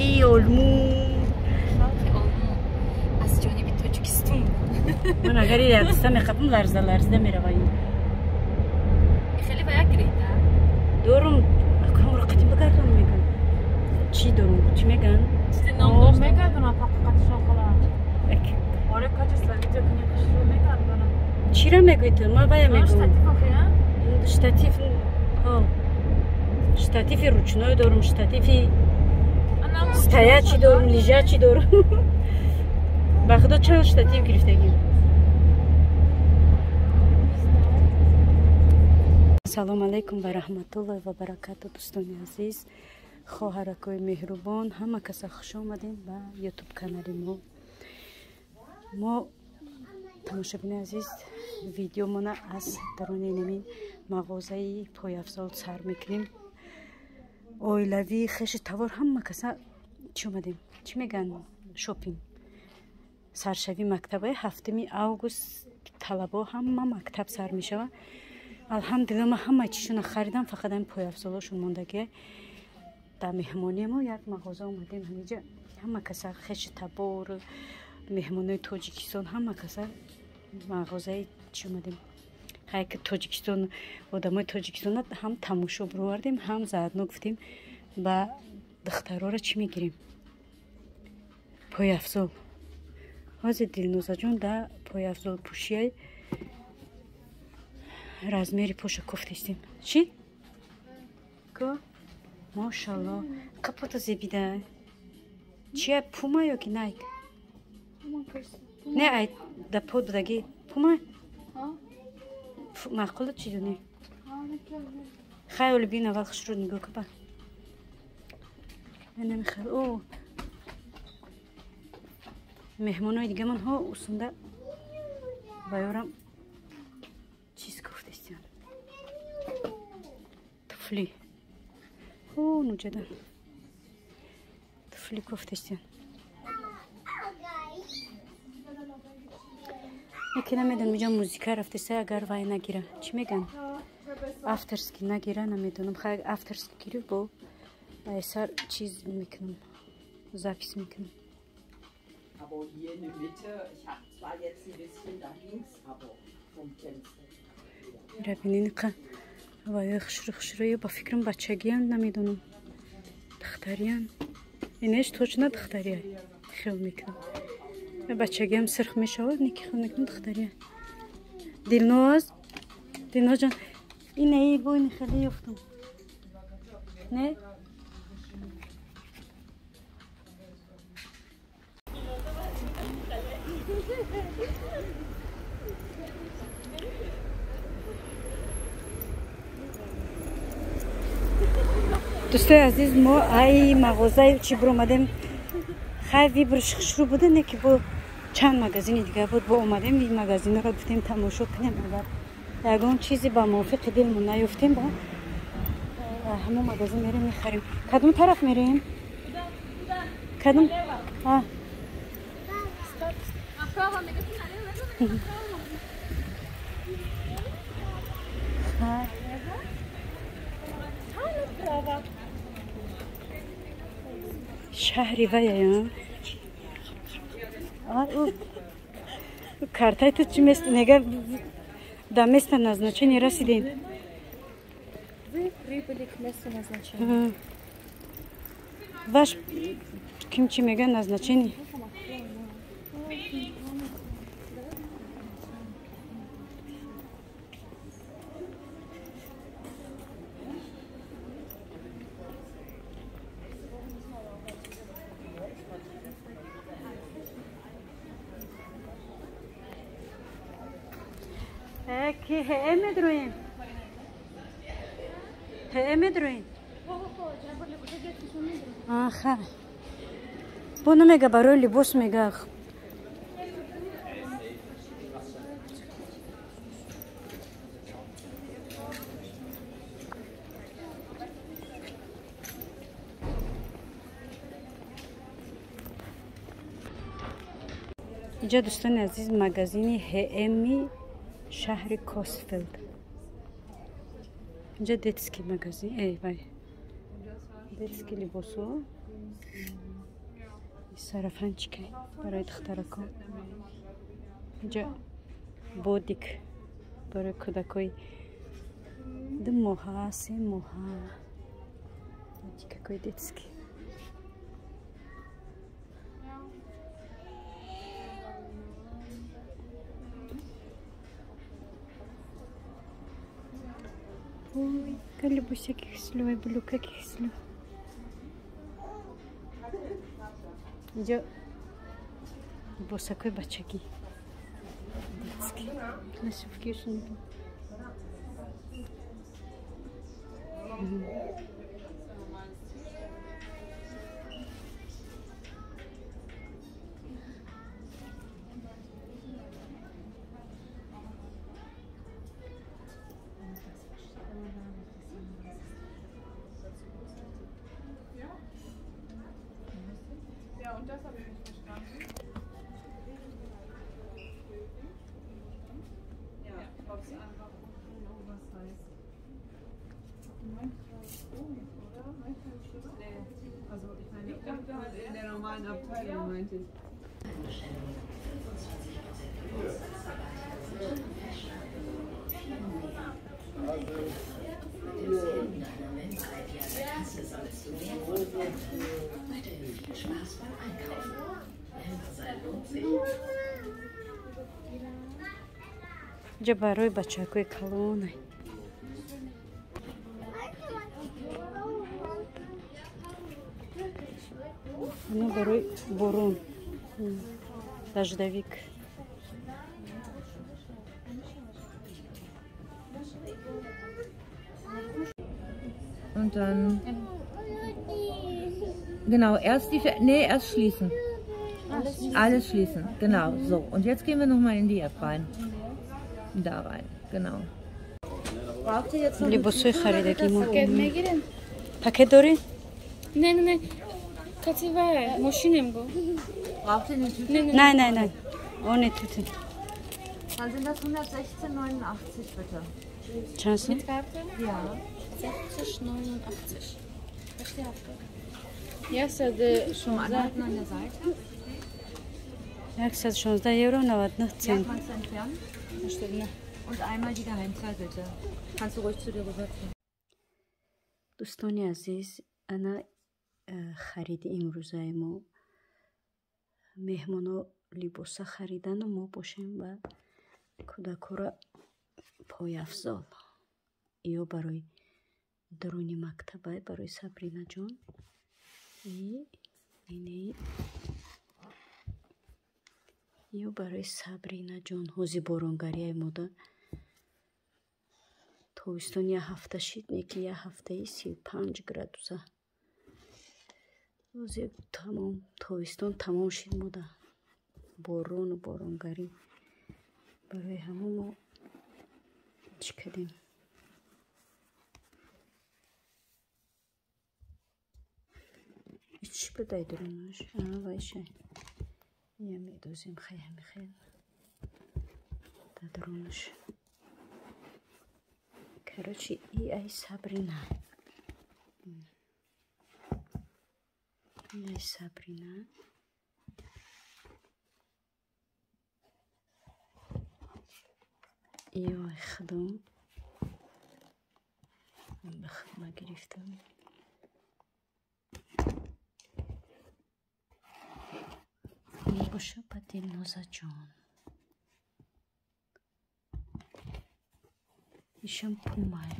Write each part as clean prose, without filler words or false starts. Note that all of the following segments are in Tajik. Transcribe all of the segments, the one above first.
Шарқи Олмон. Шарқи Олмон аз ҷониби Тоҷикистон. Ман агар ядиста мехапам, ларза ларзида мераваим. Хеле ба як гирифта? Дорум, акамро қатим бигардон меган. Чӣ дорум? Чӣ меган? Чизе ном дошт. Мегардонам ҳақиқатшон хола. Оре, качество видео кунӣ хушрӯ мегардонам. Чира мегӯӣ ту? Ман вая мегӯм. Штатив охи, а? Штатив, ҳо. Штативи ручной дорум, штативи стоячий дорум, лежачий дорум. Ба худо, чанд штатив гирифтагим. Салом алайкум ва раҳматуллоҳи ва баракату, дӯстони азиз, хоҳаракои меҳрубон, ҳама каса хуш омадем ба ютуб канали мо. Мо, тамошобини азиз, видеомона аз даруни намин мағозаи пойафзол сар мекунем. Оилавӣ, хеши тавор, ҳама каса чӣ омадем? Чӣ меган? Шопинг. Саршави мактабаи 7 август талабо ҳама мактаб сар мешавад. Алҳамдулилла, ман ҳама чизшона харидам, фақат ҳамин пойафзолошон мондагия. Дар меҳмонии мо як мағоза омадем. Ҳамиҷа ҳама каса, хеши табор, меҳмонои Тоҷикистон, ҳама каса мағозаи чӣ омадем. Хайки Тоҷикистон, одамои Тоҷикистона ҳам тамошо бировардем, ҳам заодно гуфтем ба духтарора чӣ мегирем? Пойафзол. Ҳозир Дилнозаҷон да пойафзол пӯшияй, размери поша кофтестем. Чӣ? Ко? Мошалло. Қапото зебида. Чия, Пума ё ки Найк? Не, ай да под будаги Пума? Маъқулат чӣ донӣ? Хай, оли бин, аввал хушрӯ нигоҳ кун ба. Намехел. О. Меҳмонои дигамон ҳо усунда ба ёрам чиз гуфтестиям. Туфли. О, нуҷадан. Туфли гуфтестиям. Яке намедонам, инҷа музика рафтеса, агар вай нагира. Чӣ меган? Авторский нагира, намедонам. Хай, авторский гириф, бо сар чиз мекунам. Запись мекунам. Aber hier in der Mitte, ich habe zwar jetzt ein bisschen da links, aber vom Fenster. Рабининқа ваё хушрӯ хушрӯ, ё ба фикрам бачагиян, намедонам. Духтариян. Инеш точно духтария. Хел мекунам. Бачагиам сирх мешавад, неки хел мекунам духтария. Дилноз, Дилнозҷон, инаи бо ин хеле ёфтам. Не? Дӯстои азиз, мо ай мағозаи чӣ биромадем. Хай, выбор ш хушрӯ буда, не ки бо чанд магазини дигар буд, бо омадем ин магазинро, гуфтем тамошо кунем, агар ягон чизе ба мувофиқи дилмон наёфтем, ба ҳамон магазин мерем, мехарем. Кадом тараф мерем? Кадом? А. Хай. Шаҳри вая. Картай ту чӣ мест нега до места назначения расидем. Вы прибыли к месту назначения. Ваш ким чӣ мега назначение? Ки ҳее медроем? Ҳее медроем? Аха. Бо намега, барои либос мега. Инҷа, дӯстони азиз, магазини ҳми шаҳри Косфелд. Инҷа детский магазин, эй вай, детский либосо. Сарафанчика барои духтарако. Инҷа бодик барои кӯдакои 2 моҳа, 3 моҳа. Бодикакои детский. Ой, калибусяки хислю, ай булюкаки хислю. Инҷо либосакои бачагӣ. Детский. Кроссовкишон. Ja, und das habe ich nicht verstanden. Ja, ob es einfach was heißt. Oder? Nee. Also ich meine, ich dachte halt in der normalen Abteilung, meinte ich. Инҷа барои бачакои калон. Ино барои борон. Дождевик. Und dann genau, erst die nee, erst schließen. Alles schließen, genau, so. Und jetzt gehen wir nochmal in die App rein. Da rein, genau. Braucht ihr jetzt noch либосҳои харидагӣ мо. Пакет мегирем? Пакет дорӣ? Не, не, не. Катива, мошинем го. Braucht ihr eine Tüte? Не, не. Не, не, не. Ohne Tüte. Dann sind das 116,89 bitte. Чанд сум? Mit Karte? Ja. 60,89. Я саде Zum Anhalten an der Seite. 116 евро 99 Ja, цент. kannst du entfernen. Und einmal die Geheimzahl bitte. Kannst du ruhig zu dir rüberziehen. Дӯстони азиз, ана хариди имрӯзаи мо. Меҳмоно либоса харидану мо бошем ба кӯдакҳоро пойафзол. Ё барои даруни мактабай, барои Сабринаҷон. Ё барои Сабринаҷон. Ҳози боронгарияи мода. Тобистон як ҳафта шид, не ки як ҳафтаи 35 градуса. Ҳози тамом, тобистон тамом шид мода. Борону боронгарӣ. Барои ҳамон мо чӣ кардем? Чӣ будай дурунаш? Вайша. Я медозем хай ҳамихел. Дар дурунаш. Короче, и ай Сабрина. И ай Сабрина. Ё ай худом. Ба худ гирифтам. Боша ба Дилнозаҷон. Ишам Пумай.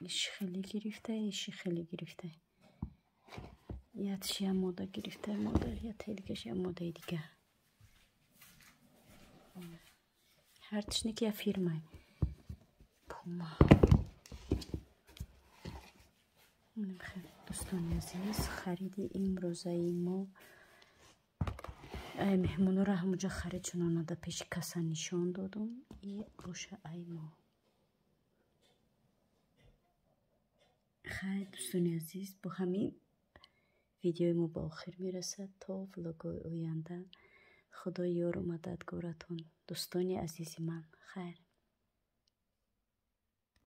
Иш хеле гирифта, иши хеле гирифта. Ятши я мода гирифта, мода, ятаи дигаш я модаи дига. Ҳартишне ки я фирмай. Пума. Дӯстони азиз, хариди имрӯзаи мо. Ай меҳмонора ҳамуҷа харид чунонада пеши каса нишон додум. И боша ай мо. Хайр, дӯстони азиз, бо ҳамин видеои мо ба охир мерасад. То влогои оянда. Худо ёру мададгоратон. Дӯстони азизи ман, хайр.